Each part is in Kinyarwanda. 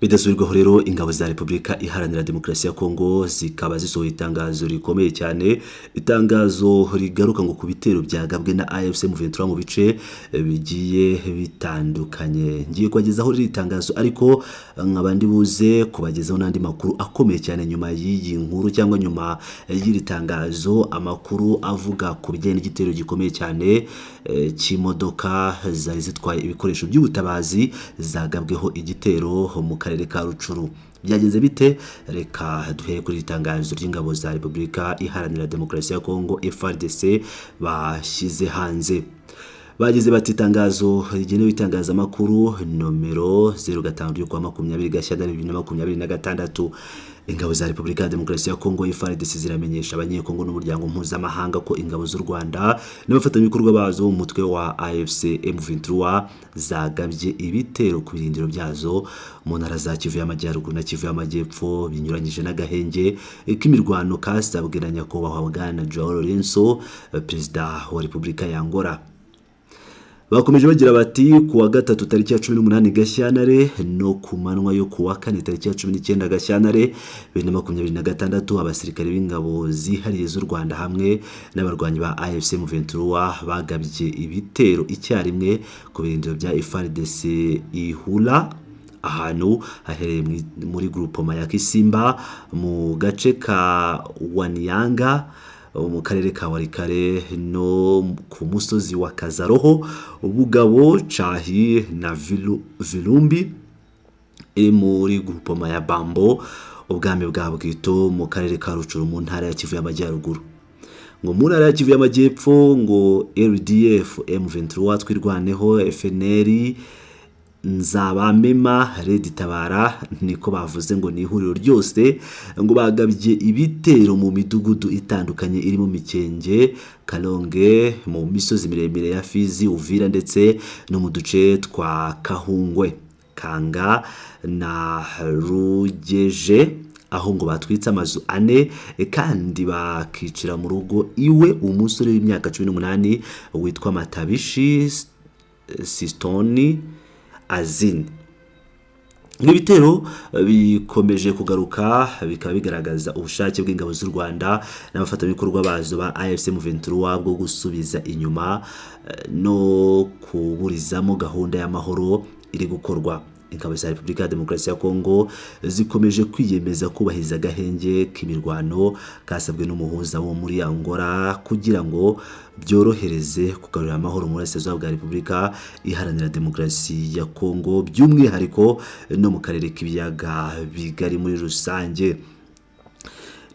Bidasubirwaho rero, ingabo za Repubulika Iharanira Demokarasi ya Kongo zikaba zisohoye itangazo rikomeye cyane, itangazo rigaruka ngo ku bitero byagabwe na AFC M23 mu bice bigiye bitandukanye. Ngiye kubagezaho riri tangazo, ariko nkaba ndi buze kubagezaho n'andi makuru akomeye cyane nyuma y'iyi nkuru cyangwa nyuma y'iri tangazo, amakuru avuga ku bijyanye n'igitero gikomeye cyane cy'imodoka zari zitwaye ibikoresho by'ubutabazi zagabweho igitero mu karere ka Rucuru. Byagenze bite? Reka duhere kuri iri tangazo ry'ingabo za Repubulika Iharanira Demokarasi ya Kongo, FARDC, bashyize hanze. Bagize bati: "Itangazo rigenewe itangazamakuru nomero 05 ryo kuwa 20 Gashyantare 2026. Ingabo za Repubulika ya Demokarasi ya Kongo, FARDC, ziramenyesha Abanyekongo n'umuryango mpuzamahanga ko ingabo z'u Rwanda n'abafatanyabikorwa bazo mu mutwe wa AFC M23 zagabye ibitero ku birindiro byazo mu ntara za Kivu y'Amajyaruguru na Kivu y'Amajyepfo, binyuranyije n'agahenge k'imirwano kasabwe na Nyakubahwa Bwana João Lourenço, Perezida wa Repubulika ya Angola." Bakomeje bagira bati: "Ku wa gatatu tariki ya 18 Gashyantare no ku manywa yo ku wa kane tariki ya 19 Gashyantare 2026, abasirikare b'ingabo zihariye z'u Rwanda hamwe n'abarwanyi ba AFC M23 bagabye ibitero icyarimwe ku birindiro bya FARDC Ihura, ahantu haherereye muri groupement ya Kisimba, mu gace ka Waniyanga, mu karere ka Walikale, no ku musozi wa Kazaroho, Bugabo, Cahi na Vilumbi, iri muri groupement ya Bambo, ubwami bwa Bwito, mu karere ka Rucuru, mu ntara ya Kivu y'Amajyaruguru." Ngo mu ntara ya Kivu y'Amajyepfo, ngo RDF, M23, Twirwaneho, FNL, Nzabamema, Red Tabara, niko bavuze, ngo ni ihuriro ryose, ngo bagabye ibitero mu midugudu itandukanye irimo Mikenge, Kalonge, mu misozi miremire ya Fizi, Uvira, ndetse no mu duce twa Kahungwe, Kanga na Rugeje, aho ngo batwitse amazu ane kandi bakicira mu rugo iwe umusore w'imyaka 18 witwa Matabishi Sistoni Azini. Ibitero bikomeje kugaruka bikaba bigaragaza ubushake bw'ingabo z'u Rwanda n'abafatanyabikorwa bazo ba AFC M23 bwo gusubiza inyuma no kuburizamo gahunda y'amahoro iri gukorwa. Ingabo za Repubulika ya Demokarasi ya Kongo zikomeje kwiyemeza kubahiriza agahenge k'imirwano kasabwe n'umuhuza wo muri Angola kugira ngo byorohereze kugarura amahoro mu burasirazuba bwa Repubulika Iharanira Demokarasi ya Kongo, by'umwihariko no mu karere k'Ibiyaga Bigari muri rusange.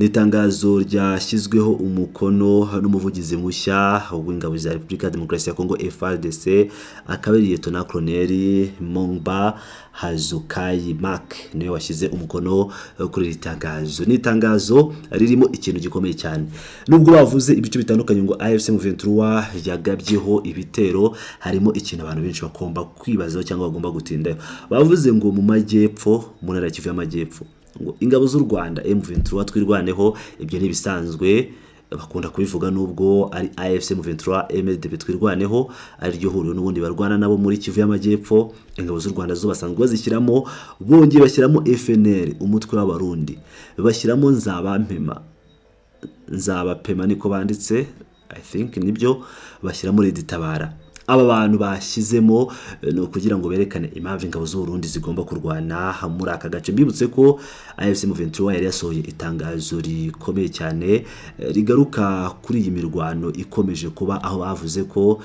Ni itangazo ryashyizweho umukono n'umuvugizi mushya w'ingabo za Repubulika ya Demokarasi ya Kongo, FARDC, akaba ari Lieutenant Colonel Mongba Hazukayi Mark, niwe washyize umukono kuri iri tangazo. Ni itangazo ririmo ikintu gikomeye cyane. Nubwo bavuze ibice bitandukanye ngo AFC M23 yagabyeho ibitero, harimo ikintu abantu benshi bagomba kwibazaho cyangwa bagomba gutindaho. Bavuze ngo mu majyepfo, mu ntara ya Kivu y'Amajyepfo, ngo ingabo z'u Rwanda, M23, Twirwaneho, ibyo ni ibisanzwe bakunda kubivuga, nubwo ari AFC M23, MRDP, Twirwaneho, ari ryo huriro n'ubundi barwana nabo muri Kivu y'Amajyepfo. Ingabo z'u Rwanda zo basanzwe bazishyiramo, bongeye bashyiramo FNL, umutwe w'Abarundi, bashyiramo Nzabampema, Nzabapema niko banditse, I think nibyo, bashyiramo Red Tabara. Aba bantu bashyizemo ni ukugira ngo berekane impamvu ingabo z'u Burundi zigomba kurwana muri aka gace. Mbibutse ko AFC M23 yari yasohoye itangazo rikomeye cyane rigaruka kuri iyi mirwano ikomeje kuba, aho bavuze ko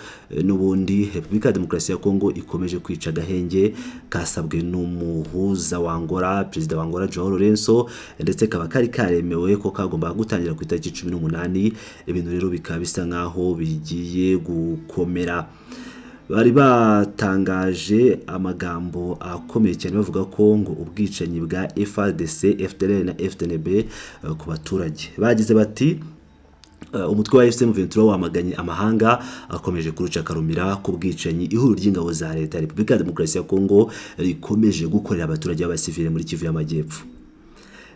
n'ubundi Repubulika ya Demokarasi ya Kongo ikomeje kwica agahenge kasabwe n'umuhuza wa Angola, Perezida wa Angola João Lourenço, ndetse kaba kari karemewe ko kagombaga gutangira ku itariki 18. Ibintu rero bikaba bisa nkaho bigiye gukomera. Bari batangaje amagambo akomeye cyane bavuga ko ngo ubwicanyi bwa FARDC, FDLR na FDNB ku baturage. Bagize bati: "Umutwe wa AFC M23 wamaganye amahanga akomeje kuruca karumira ku bwicanyi ihuriro ry'ingabo za leta ya Repubulika ya Demokarasi ya Kongo rikomeje gukorera abaturage b'abasivile muri Kivu y'Amajyepfo."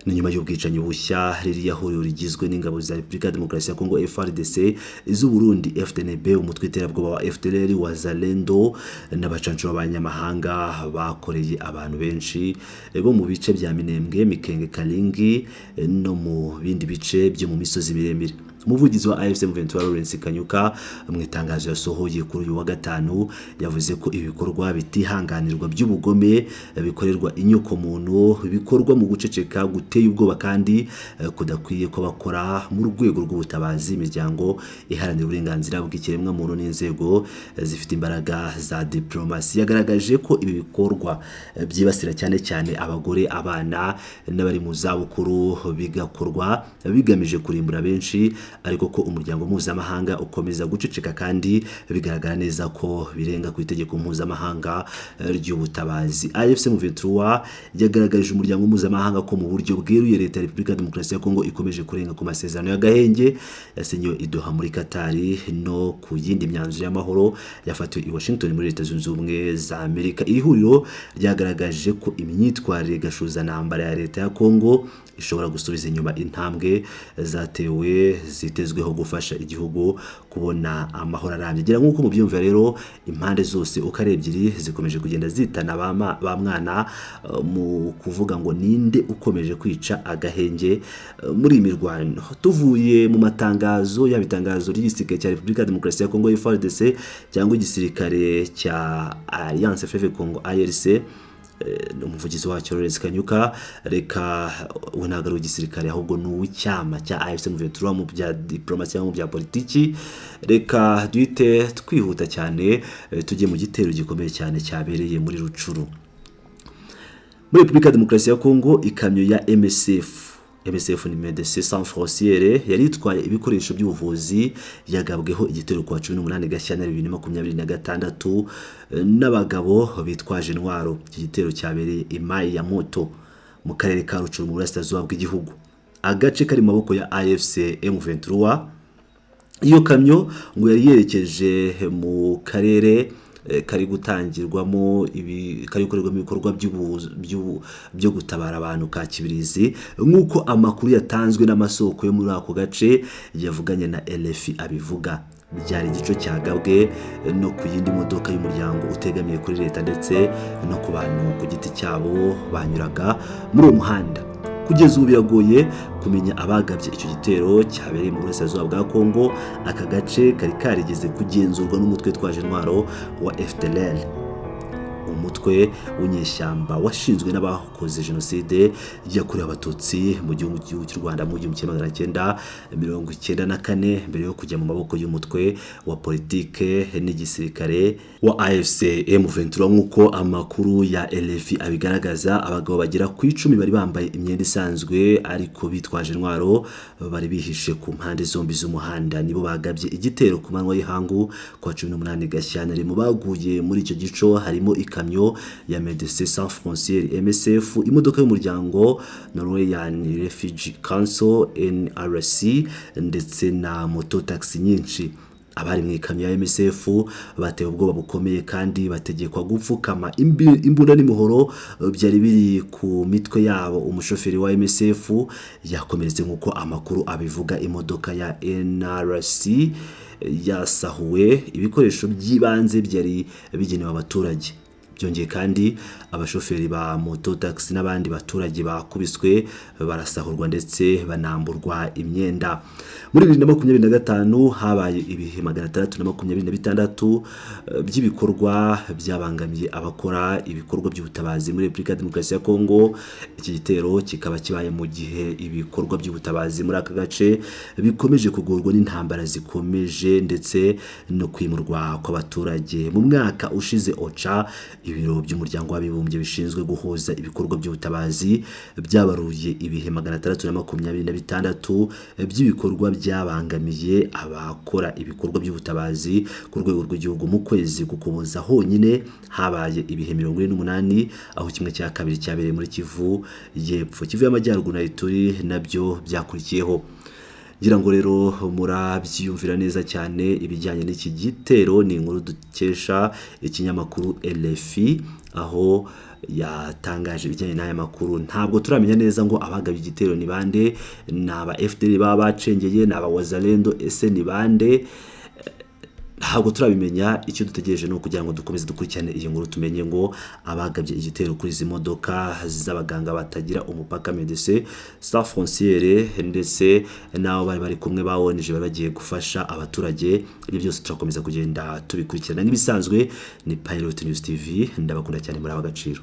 Ni nyuma y'ubwicanyi bushya ririya huriro rigizwe n'ingabo za Repubulika ya Demokarasi ya Kongo FARDC, iz'u Burundi FDNB, umutwe w'iterabwoba wa FDLR, Wazalendo n'abacanshuro b'abanyamahanga bakoreye abantu benshi bo mu bice bya Minembwe, Mikenge, Kalingi no mu bindi bice byo mu misozi miremire. Umuvugizi wa AFC M23, Lawrence Kanyuka, mu itangazo yasohoye kuri uyu wa gatanu, yavuze ko ibikorwa bitihanganirwa by'ubugome bikorerwa inyoko muntu bikorwa mu guceceka guteye ubwoba kandi kudakwiye ko bakora mu rwego rw'ubutabazi, imiryango iharanira uburenganzira bw'ikiremwamuntu n'inzego zifite imbaraga za diplomasi. Yagaragaje ko ibi bikorwa byibasira cyane cyane abagore, abana n'abari mu zabukuru, bigakorwa bigamije kurimbura benshi, ariko ko umuryango mpuzamahanga ukomeza guceceka kandi bigaragara neza ko birenga ku itegeko mpuzamahanga ry'ubutabazi. AFC M23 yagaragarije umuryango mpuzamahanga ko mu buryo bweruye leta ya Repubulika ya Demokarasi ya Kongo ikomeje kurenga ku masezerano y'agahenge yasinyiwe i Doha muri Katari no ku yindi myanzuro y'amahoro yafatiwe i Washington muri Leta Zunze Ubumwe za Amerika. Iri huriro ryagaragaje ko imyitwarire gashuzantambara ya leta ya Kongo ishobora gusubiza inyuma intambwe zatewe zitezweho gufasha igihugu kubona amahoro arambye. Gira nk'uko mubyumva rero, impande zose uko ari ebyiri zikomeje kugenda zitana ba mwana mu kuvuga ngo ninde ukomeje kwica agahenge muri iyi mirwano. Tuvuye mu matangazo, yaba itangazo ry'igisirikare cya Repubulika ya Demokarasi ya Kongo FARDC cyangwa igisirikare cya Alliance Fleuve Congo ARC, umuvugizi wacyo Lawrence Kanyuka, reka we ntabwo ari uw'igisirikare ahubwo ni uw'icyama cya AFC M23 mu bya diplomasi cyangwa mu bya politiki. Reka duhite twihuta cyane tujye mu gitero gikomeye cyane cyabereye muri Rucuru muri Repubulika ya Demokarasi ya Kongo. Ikamyo ya MSF, MSF ni Médecins Sans Frontières, yari itwaye ibikoresho by'ubuvuzi yagabweho igitero ku wa 18 Gashyantare 2026 n'abagabo bitwaje intwaro. Iki gitero cyabereye i Mayi ya Moto mu karere ka Rucuru mu burasirazuba bw'igihugu, agace kari mu maboko ya AFC M23. Iyo kamyo ngo yari yerekeje mu karere kari gutangirwamo ibi, kari gukorerwamo ibikorwa byo gutabara abantu ka Kibirizi, nk'uko amakuru yatanzwe n'amasoko yo muri ako gace yavuganye na RFI abivuga. Byari igico cyagabwe no ku yindi modoka y'umuryango utegamiye kuri leta ndetse no ku bantu ku giti cyabo banyuraga muri uwo muhanda. Kugeza ubu biragoye kumenya abagabye icyo gitero cyabereye mu burasirazuba bwa Kongo. Aka gace kari karigeze kugenzurwa n'umutwe witwaje intwaro wa FDLR, umutwe w'inyeshyamba washinzwe n'abakoze jenoside yakorewe Abatutsi mu gihugu cy'u Rwanda mu 1994, mbere yo kujya mu maboko y'umutwe wa politike n'igisirikare wa AFC M23, nk'uko amakuru ya RFI abigaragaza. Abagabo bagera ku 10 bari bambaye imyenda isanzwe ariko bitwaje intwaro, bari bihishe ku mpande zombi z'umuhanda, nibo bagabye igitero ku manywa y'ihangu ku wa 18 Gashyantare. Mu baguye muri icyo gico harimo ikamyo ya Médecins Sans Frontières MSF, imodoka y'umuryango Norwegian Refugee Council NRC ndetse na moto taxi nyinshi. Abari mu ikamyo ya MSF batewe ubwoba bukomeye kandi bategekwa gupfukama, imbunda n'imihoro byari biri ku mitwe yabo. Umushoferi wa MSF yakomeretse nk'uko amakuru abivuga. Imodoka ya NRC yasahuwe ibikoresho by'ibanze byari bigenewe abaturage. Byongeye kandi, abashoferi ba moto taxi n'abandi baturage bakubiswe, barasahurwa ndetse banamburwa imyenda. Muri 2025 habaye ibihe 626 by'ibikorwa byabangamiye abakora ibikorwa by'ubutabazi muri Repubulika ya Demokarasi ya Kongo. Iki gitero kikaba kibaye mu gihe ibikorwa by'ubutabazi muri aka gace bikomeje kugorwa n'intambara zikomeje ndetse no kwimurwa kw'abaturage. Mu mwaka ushize, OCHA, ibiro by'umuryango w'abibumbye bishinzwe guhuza ibikorwa by'ubutabazi, byabaruye ibihe 626 by'ibikorwa byabangamiye abakora ibikorwa by'ubutabazi ku rwego rw'igihugu. Mu kwezi Kukuboza honyine habaye ibihe 48, aho kimwe cya kabiri cyabereye muri Kivu y'Epfo. Kivu y'Amajyaruguru na Ituri nabyo byakurikiyeho. Ngira ngo rero murabyiyumvira neza cyane ibijyanye n'iki gitero. Ni inkuru dukesha ikinyamakuru RFI, aho yatangaje ibijyanye n'aya makuru. Ntabwo turamenya neza ngo abagabye igitero ni bande, ni aba FDLR baba bacengeye, ni aba Wazalendo, ese ni bande? Ntabwo turabimenya. Icyo dutegereje ni ukugira ngo dukomeze dukurikirane iyi nkuru, tumenye ngo abagabye igitero kuri izi modoka z'abaganga batagira umupaka, Médecins Sans Frontières, ndetse n'abo bari bari kumwe ba ONG bari bagiye gufasha abaturage. Ibyo byose turakomeza kugenda tubikurikirana nk'ibisanzwe. Ni Pilot News TV, ndabakunda cyane, muri ab'agaciro.